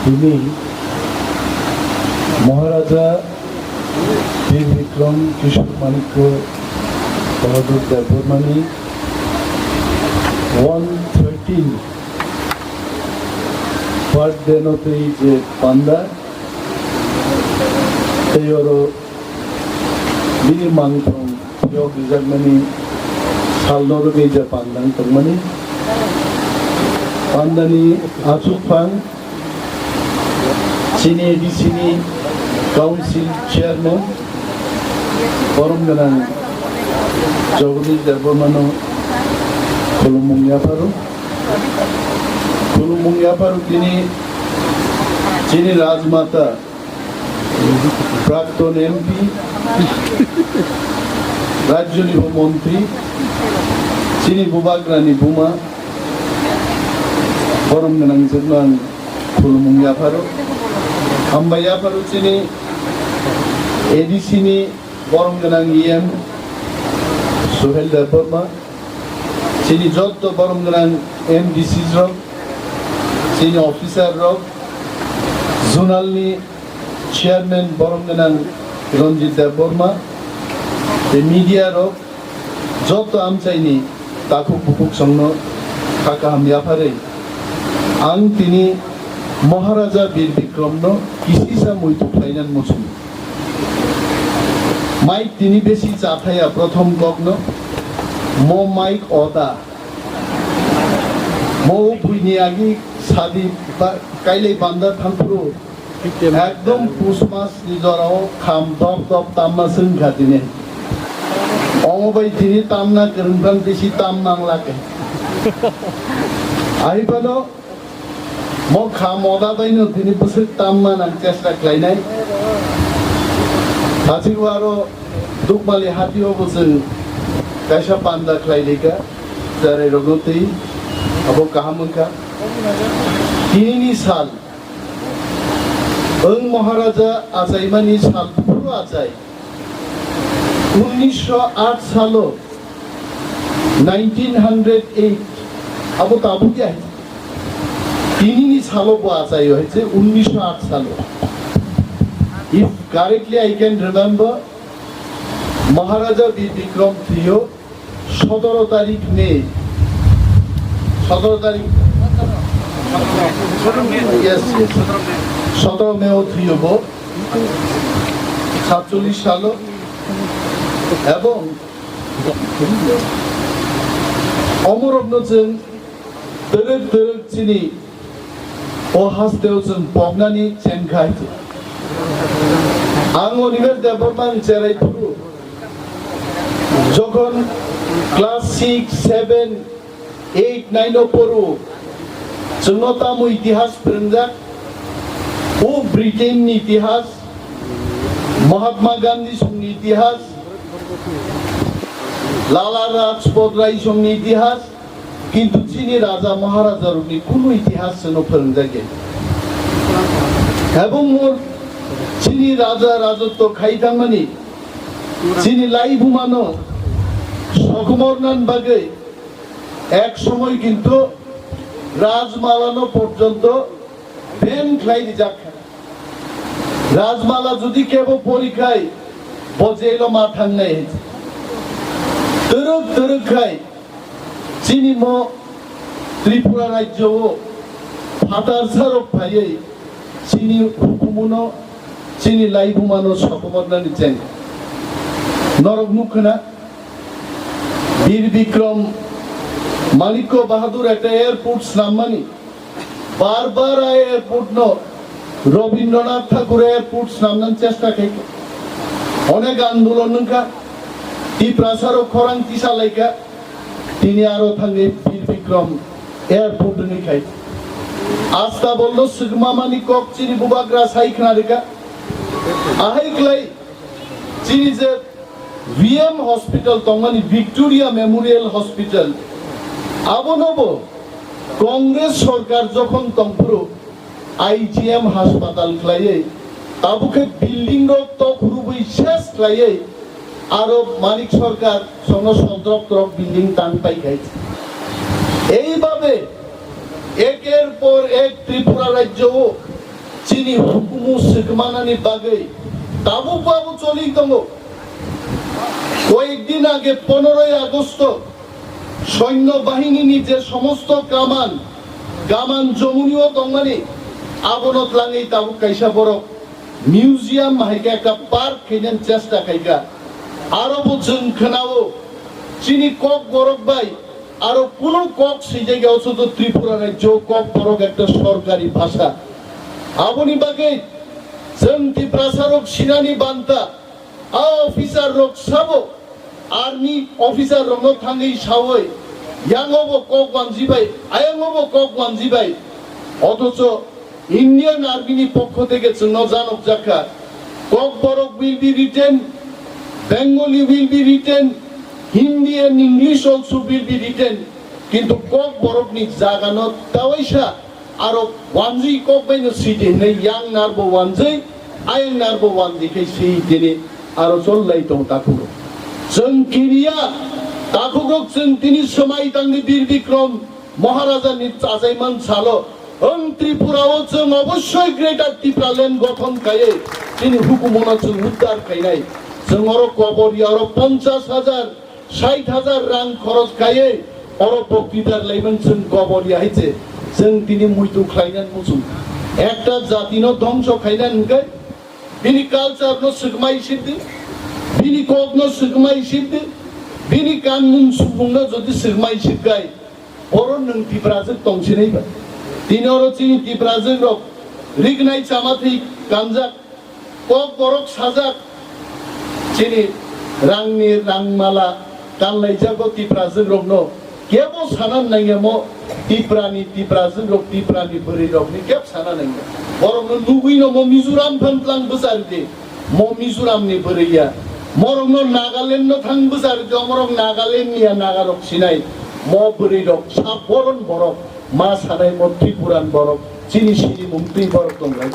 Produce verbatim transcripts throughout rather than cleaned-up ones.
Tini Maharaja Bir Bikram Kishore Manikya Bahadur Debbarmani one thirteen birthday no tei je panda tei oro bini mangthong phiyok rijakmani salno rwgwi je pandang tongmani. Pandani achukphang chini A D C ni Council Chairman borom gwnang Jagadish Debbarmano khulumung yapharo. Khulumung yapharo tini chini Rajmata Prakton M P, Rajyoni bo Montri, chini Bubagrani buma, borom gwnang jwkno ang khulumung yapharo. Hambai yapharo chini A D C ni borom gwnang E M Suhel Debbarma, chini jotto borom gwnang M D C rok, chini officer rok, zonal ni Chairman borom gwnang Ranjit Debbarma, tei media rok, joto amchaini takhuk bukhuk songno kha kaham yapharwi ang tini Maharaja Bir Bikramno kisisa muitu khlainani muchung. Mike tini besi chathaya prothom kokno, mo Mike oda. Mo buini agi sadi ba kailai banda thangphuru ekdom pusmas ni jorao kham dop dop tamma swngkha tini. Omo bai tini tamna kwrwngphang bisi tam nanglak. Ahiphano mo kham oda baino tini bwswk tamma nang chesta khlainai. Hachiko aro Dukmali hatio bo chwng kaisa panda khlai rikha, cherai rokno twi abo kaham wngkha. Tinini sal, wng Maharaja achaimani sal phuru achai. Unnisho aat salo, nineteen hundred eight, abo tabuk ya. Tinini salo bo achaio hai se unnisho aat salo. If correctly I can remember, Maharaja Bir Bikram thwiyo sotoro tarik May, sotoro tarik, yes, yes, sotoro May o thwiyo bo, satchollish salo, ebong omorokno chwng twrwk twrwk chini o hasteo chwng poknani chengkha. Ang Onimer Debbarma ang cherai phuru, jokhon class six, seven, eight, nine o poru, chwngno tamo itihas phwrwngjak, o Britain ni itihas, Mahatma Gandhi songni itihas, Lala Rajpat Rai songni itihas, kintu chini raja maharaja rokni kunu itihas chwngno phwrwngjak ya. Ebong mor chini raja rajotw khai thangmani, chini laibumano sokomornan bagwi ek somoy kintu Rajmalano porjonto ban khlai rijak kha. Rajmala jodi kebo porikhai, bo jailo ma thangnai. Twrwk twrwk khai, chini mo Tripura rajyo o phatar sarok phaiwi chini hukumuno, chini laibumano sokomornani cheng. Norok nukhwna, Bir Bikram Manikya Bahadur ekta airport snammani, bar bar a airport no Rabindranath Thakur airport snamnani chesta khai, onek andolon wngkha, Tiprasa rok khorang tisa laikha, tini aro thangwi Bir Bikram airport wngwi khai. Asta bolno swkmamani kok chini bubagra sai khna rikha, ahai klai chini je V M Hospital tongmani, Victoria Memorial Hospital, abono bo Congress sorkar jokhon tongphuru I G M haspatal khlaiwi, tabuk khe building rok tok rwbwi ses khlaiwi, aro Manik sorkar songno sodrok drok building tang pai khai. Eibabe eker por ek Tripura rajyo o Chini hukumu swkmanani bagwi tabukbo abo choli tongo. Koyekdin age poneroy Agosto soinyo bahinini je somosto kaman, kaman Jomunio tongmani, abono tlangwi tabuk kaisa borok museum hai khe ekta park khainani chesta khaikha. Aro bo chwng khwnao chini Kokborok bai aro kunu kok swijak ya, ochoto Tripura rajyo Kokborok ekta sorkari bhasha. Aboni bagwi chwng Tiprasa rok sinani banta, a officer rok sabo army officer rokno thangwi sawi, yango bo kok wanji bai, ayango bo kok wanji bai. Othocho Indian Army ni pokho theke chwngno janok jakha, Kokborok will be written, Bengali will be written, Hindi and English also will be written, kintu Kokborok ni jaga no tawaisa aro wanji kok bai no sidi hinwi yang nar bo wanji, ayang nar bo wanji khai si tini aro chol lai tong takhuk. Chwng kiriya takhuk chwng tini swmai tangni Bir Bikrom Maharaja ni chajaiman salo, ang Tripura o chwng obossoi Greater Tipraland gothon kaiye chini hukumono chwng uddar khainai. Chwng oro kobor ya oro ponchash hajar, sait hajar rang khoros kaiye oro boktitar laiman chwng kobor ya haiche chwng tini muitu khlainani muchung. Ekta jati no dhongso khainani hwnkhe bini culture no swkmai sibdi, bini kok no swkmai sibdi, bini kanmung sumung no jodi swkmai sibkai, oro nwng Tiprajwk tongsinai ba? Tini oro chini Tiprajwk rok rignai chama thwi kanjak, Kokborok sajak, chini rangni rangmala kanlaijago Tiprajwk rokno kebo sana nangya mo Tiprani, Tiprajwk rok Tiprani bwrwi rokni keb sana nangya. Borokno nugwino mo Mizoram phan tlang bwchardi. Mo Mizoram ni bwrwi ya. Morok no Nagaland no thang bwchar di, omorok Nagaland ni ya, Naga rok sinai. Mo bwrwi rok sa boron borok, ma sanai mo Tripuran borok, chini sini mung twi borok tong lai.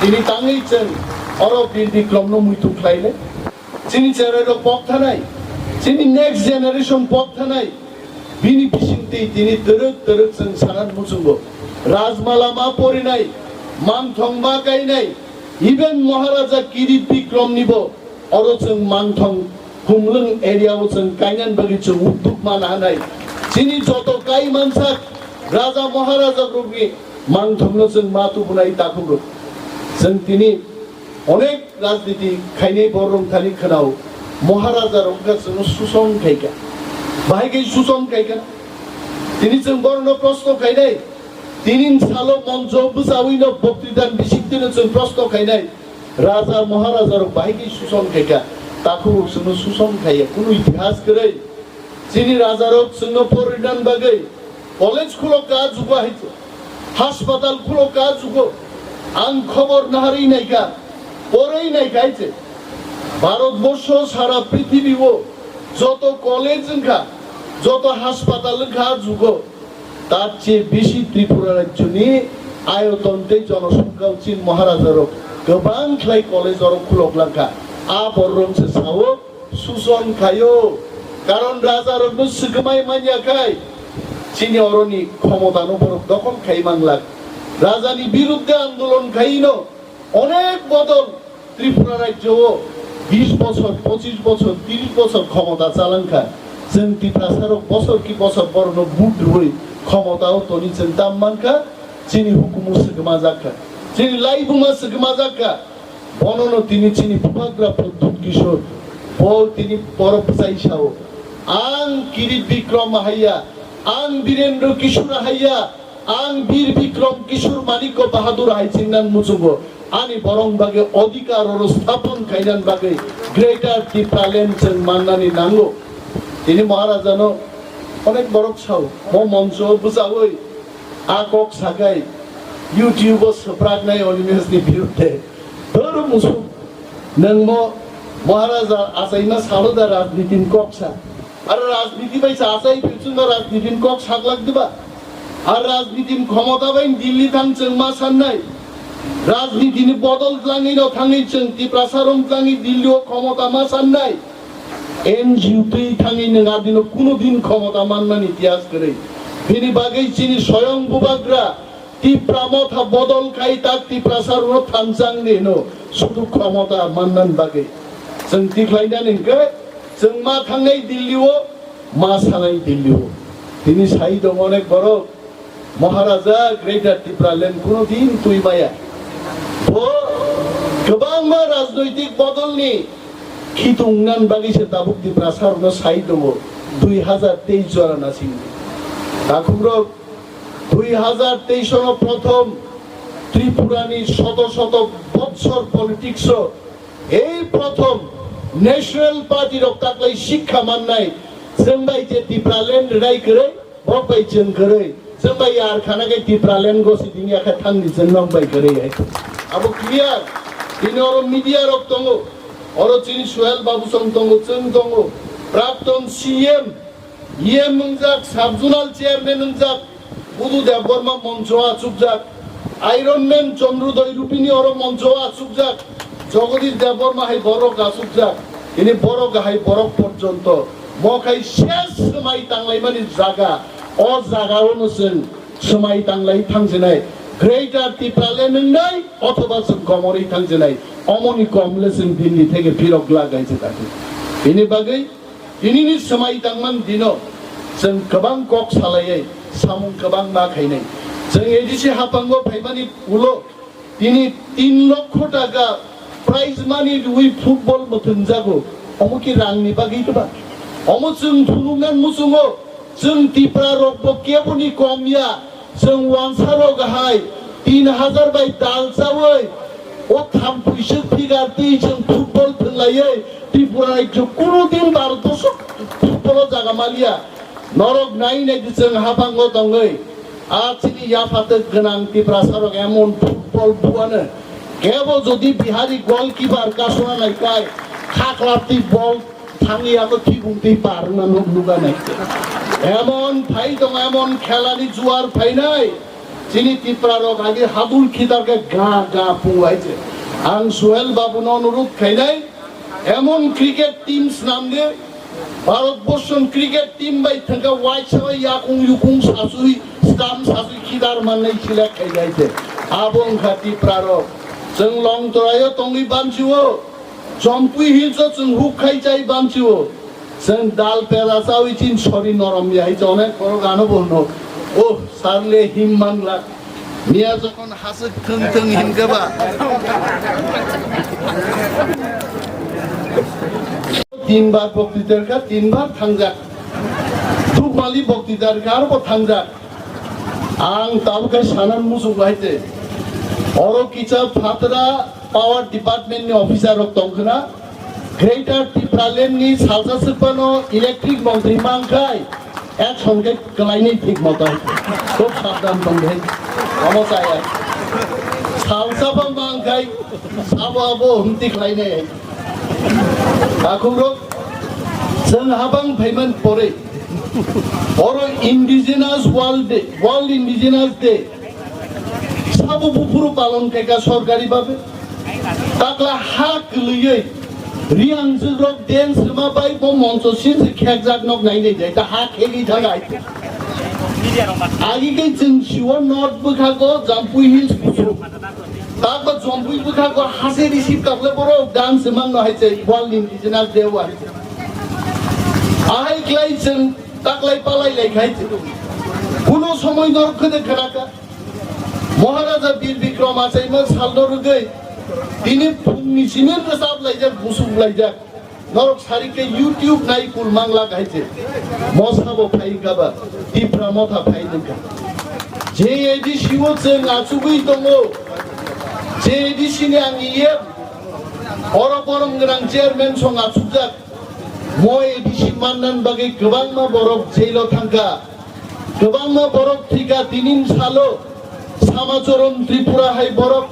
Tini tangwi chwng oro Bir Bikrom no muitu khlai le. Chini cherai rok pok thanai, chini next generation pok thanai. Bini bising twi tini twrwk twrwk chwng sanan muchungo. Rajmala ma porinai, mangthong ma kainai, even Maharaja Kirit Bikrom nibo oro chwng mangthong Humlung area o chwng kainani bagwi chwng udduk mana hanai. Chini joto kai mansak Raja Maharaja rokni mangthongno chwng ma tubunai takhuk rok. Chwng tini onek rajniti khainai borok thani khwnao, Maharaja rok wngkha chwngno suson khaikha. Bahai khe suson khaikha. Tini chwng borokno proshno khainai. Tini salo moncho bwchawi no boktitan bisik tino chwng proshno khainai. Raja Maharaja rok bahai khe suson khaikha. Takhuk rok chwngno suson khaiya. Kunu itihas kwrwi. Chini raja rok chwngno porinan bagwi college khulok ka jugo hai se, haspatal khulok ka jugo. Ang khobor naharwi naikha, porwi naikha hai se. Bharat borsho sara prithibi o joto college wngkha, joto haspatal wngkha a jugo. Tar che bisi Tripura rajyoni ayoton tei jonosongkha o chini Maharaja rok kwbang khlai college oro khulok langkha. A borok se sao, suson khaio. Karon raja rokno swkmai manya khai chini oroni khomotano borok dokhol khai manglak. Rajani birudde andolon khaino onek bodol Tripura rajyo o bish bochor, pochish bochor, trish bochor khomota chalangkha. Chwng Tiprasa rok bochor ki bochor borokno vote rwui khomota o toni chwng tam mankha. Chini hukumu swkma jakha, chini laibuma swkma jakha. Bonono tini chini bubagra Pradyut Kishore, bo tini borok bwchai sao, "Ang Kirit Bikrom haiya, ang Birendra Kishore haiya, ang Bir Bikrom Kishore Manikya Bahadur hai chingnan muchungo, ani borok bagwi odhikar oro sthapon khainan bagwi Greater Tipraland chwng mannani nango." Tini Maharajano onek borok sao, mo moncho bwchaui a kok sakai YouTube o swpraknai Animesh ni birudde. Dor musuk, nwng mo Maharaja achaima salo da rajniti ni kok sa. Aro rajniti bai sa achai philchung da rajniti ni kok saklak diba? Ar rajniti ni khomota bai Delhi thang chwng ma sannai. Rajniti ni bodol tlangwi no thangwi chwng Tiprasa rong tlangwi Delhi o khomota ma sannai. N G O twi thangwi nwng adino kuno din khomota manmani itihas kwrwi. Bini bagwi chini soyong bubagra Tipra Motha bodol khai tak Tiprasa rwno thanchang di hino sudu khomota mannan bagwi. Chwng tikhlainani hwnkhe chwng ma thangnai Delhi o, ma sanai Delhi o. Tini sai tongo onek borok, Maharaja Greater Tipraland kuno din twi maya. Bo kwbangma rajnoitik bodolni khitung nan bagwi se tabuk Tiprasa rokno sai tongo dui hazar teis jora nasing. Takhukrok dui hazar teis sono prothom Tripurani shoto shoto botshor politics o ei prothom National Party rok taklai sikha mannai, chwng bai je Tipraland rai kwrwi, bok bai chwng kwrwi, chwng bai yar khana khe Tipraland gosi dingya khe thangni chwng nok bai kwrwi hai. Abo clear. Tini oro media rok tongo, oro chini Suhel Babu song tongo, chwng tongo, Prapton C M, E M wngjak, sub-zonal chairman wngjak, Budu Debbarma moncho achukjak, Iron Man Chandrodoi Rupini oro moncho achukjak, Jagadish Debbarma hai borok achukjak, ini borok hai borok porjonto mo khai ses swmai tanglaimani jaga, o jaga ono chwng swmai tanglai thangjinai, Greater Tipraland wngnai othoba chwng komorwi thangjinai, omoni komle chwng Delhi theke phirok glak gaijak. Ini bagwi Tinini swmai tangman dino chwng kwbang kok salaiwi samung kwbang ma khainai. Chwng A D C haphango phaimani ulo tini tin lokho taka prize money rwi football mwthwngjago. Omo ki rangni bagwi kwba? Omo chwng phunuknani muchungo chwng Tipra rokbo keboni kom ya. Chwng wansarok hai tin hazar bai dal chawi, o thampui swk phigar twi chwng football thwnglaiwi Tripura rajyo kuno din Bharat borsho football o jaga maliya. Norok nai nai di chwng haphango tongwi. A chini yaphatok gwnang Tiprasa rok emon football buano. Kebo jodi Bihari goalkeeper kasuna nai kai, khaklap twi ball Thangwi ako thibung twi par wngna nuk nuga nai. Emon phai tong, emon khelani juar phainai. Chini Tipra rok agi hadul khitar khe ga ga pungwai se. Ang Suhel Babu no onurudh khainai. Emon cricket team snam de. Bharat Borson cricket team bai thangka waisa bai yakung yukung sasui, stam sasui khitar mannai select khainai se. Abo wngkha Tipra rok. Chwng long toraio tongwi banchi o. Jompui Hills o chwng huk khai chai banchi o. Chwng dal pera chawi chin sori norom ya hai chonai borok ano bo hwno. Oh, sarle him mangla. Miya jokhon haswk thwng thwng hinkhe ba. Tin bar bokti derkha, tin bar thangjak. Thukmali bokti derkha, arbo thangjak. Ang tabuk khe sanan muchung bai te. Oro kisa phatra Power Department ni officer rok tong khna, Greater Tipraland ni salsa swk phano electric montri mang khai, action khe kwlai ni thik moto. Khub sabdan tong khe, omo chaya. Salsa pha mang khai, sabo abo humti khlai nai. Takhuk rok, chwng habang phaiman pore, oro Indigenous World Day, World Indigenous Day, sabo buphuru palon khaikha sorkari babe. Takla ha kwlwiwi Riang Jwkrok dance rwma bai bo moncho sini se khekjak nok nai nai jai ta ha khegwi thangai. Agi khe chwng siwo North bwkhago Jampui Hills busu. Takba Jampui bwkhago hase receive takle borok dance mangno hai se World Indigenous Day o hai se. Ahai klai chwng taklai palai lai khai se. Kuno somoi norok khede khanaka. Maharaja Bir Bikram achaima salno rwgwi tini phungni simi rwchap laijak, busuk laijak. Norok sari khe YouTube nai kul mangla hai se. Mosa bo phai kha ba, Tipra Motha phai nang kha. Je A D C o chwng achugwi tongo. Je A D C ni ang iye oro borom gwnang chairman song achukjak. Mo A D C mannan bagwi kwbangma borok jail o thangkha. Kwbangma borok thwikha tinin salo, Samacharan Tripura hai borok,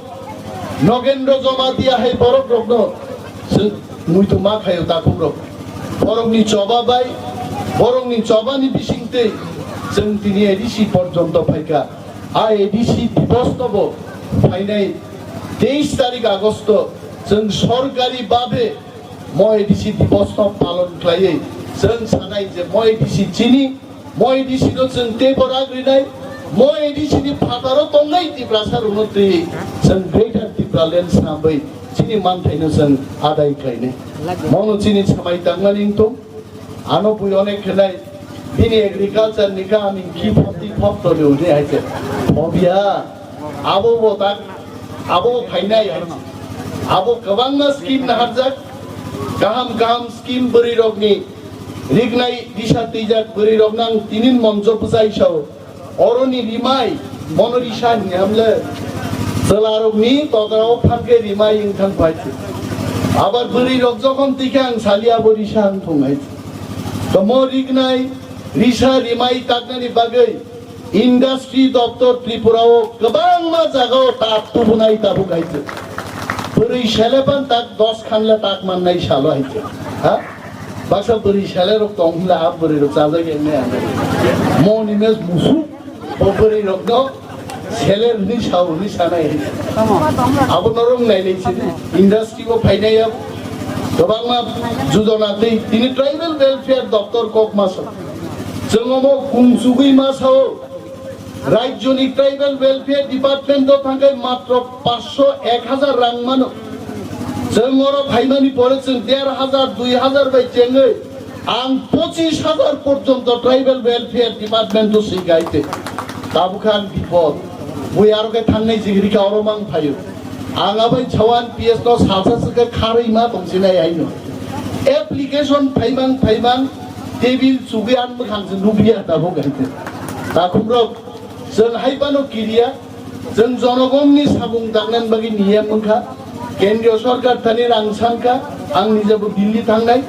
Nogendra Jamatia hai borok rokno chwng muitu ma khaio takhuk rok. Borokni choba bai, borokni chobani bisingtwi chwng tini A D C porjonto phaikha. A A D C divos no bo phainai teis tarik Agosto chwng sorkari babe mo A D C divos no palon khlaiwi chwng sanai je mo A D C chini, mo A D C no chwng teibo rak rinai, Mo A D C ni phataro tongnai Tiprasa rokno twi chwng Greater Tipraland samwi chini manthaino chwng adai khlainai. Mono chini samai tangmani wngtong. Ano bui onek khenai bini agriculture ni kaham ni ki photi phop toni uni hai se. Phobia abo bo tak abo phainai hai se. Abo kwbangma scheme naharjak. Kaham kaham scheme bwrwi rokni rignai disa twijak bwrwi rok nang tinin moncho bwsai sao. Oroni rimai, mono risa hini hamle. Chwlarokni todrao phanke rimai wngthang pai se. Abar bwrwi rok jokhon tikhe ang saliya bo risa wngthong hai se. Tomo rignai, risa rimai taknani bagwi industry doptor Tripura o kwbangma jagao tak tubunai tabuk hai se. Bwrwi selepan tak dos khanle tak mannai salo hai se. Ha? Baksa bwrwi sele rok tong hwnle a bwrwi rok chajak ya nai ang. Moni mes musu bo bwrwi rok no sele hwnwi sao hwnwi sanai. Abo norok nailai sini industry bo phainai ya kwbangma jujona tei tini tribal welfare doptor kok ma sao. Chwng omo kungsugwi ma sao. Rajyoni Tribal Welfare Department o thangkhai matro paanch sho ek hajar rang mano. Chwng oro phaimani pore chwng der hajar, dui hajar bai chengwi ang pochis hajar porjonto Tribal Welfare Department o swi gaite. Tabukha ang bipod. Bui aro khe thangnai jigrika oro mang phaio. Ang abai chawan P S no salsa swkhe kharwi ma tongsinai aino. Application phaimang phaimang Tebil chugwi ang mwkhang se nukliya tabuk hai khe. Takhukrok, chwng hai phano kiriya, chwng jonogonni samung daknani bagwi niyam wngkha. Kendriya Sorkar thani rang sankha, ang nijebo Delhi thangnai.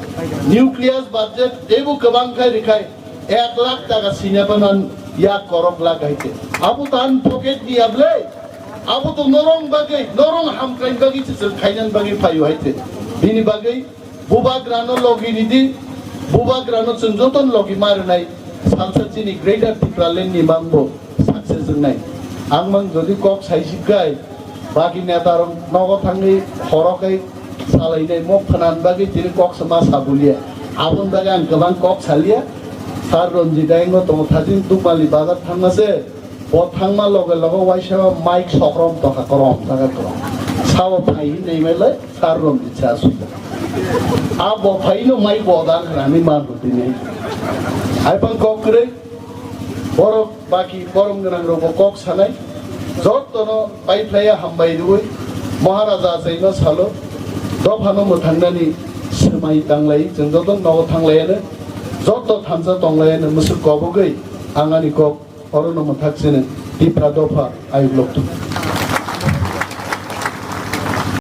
Nucleus budget teibo kwbang khai rwkhai, ek lakh taka sina phano yak korok lakh hai khe. Abo tan pocket ni able, abo to norong bagwi, norong hamkraini bagwi se chwng khainani bagwi phaio hai khe. Bini bagwi Bubagrano logi ridi, bubagrano chwng jotono logi ma rwnai, salsa chini Greater Tipraland ni mangbo success wngnai. Ang mang jodi kok sai sibkai, baki neta rok nogo thangwi horo kai salainai mok phanan bagwi tini kok sama sabulia. Aboni bagwi ang kwbang kok salia. Sir Ranjit ayang no tongo thajin Dukmali bazar thangma se. Bo thangma loge loge waisa mic sokrom tokha korom jaga korom. Sao phai hinwi mai le sir rom di cha su. A bo phai no mai bo da rani ma bo tini. Ai pang kok kre. Borok baki borom gwnang rok bo kok sanai. Jotto no pai phlai ya hambai rwi. Maharaja sai no salo. Dopha no mwthangnani swmai tanglai chwng joto nogo thanglai ano. Jotto thansa tonglai ano mwswk kobogwi ang ani kok Oro no mwthak chini Tipra dopha ayuk loktu.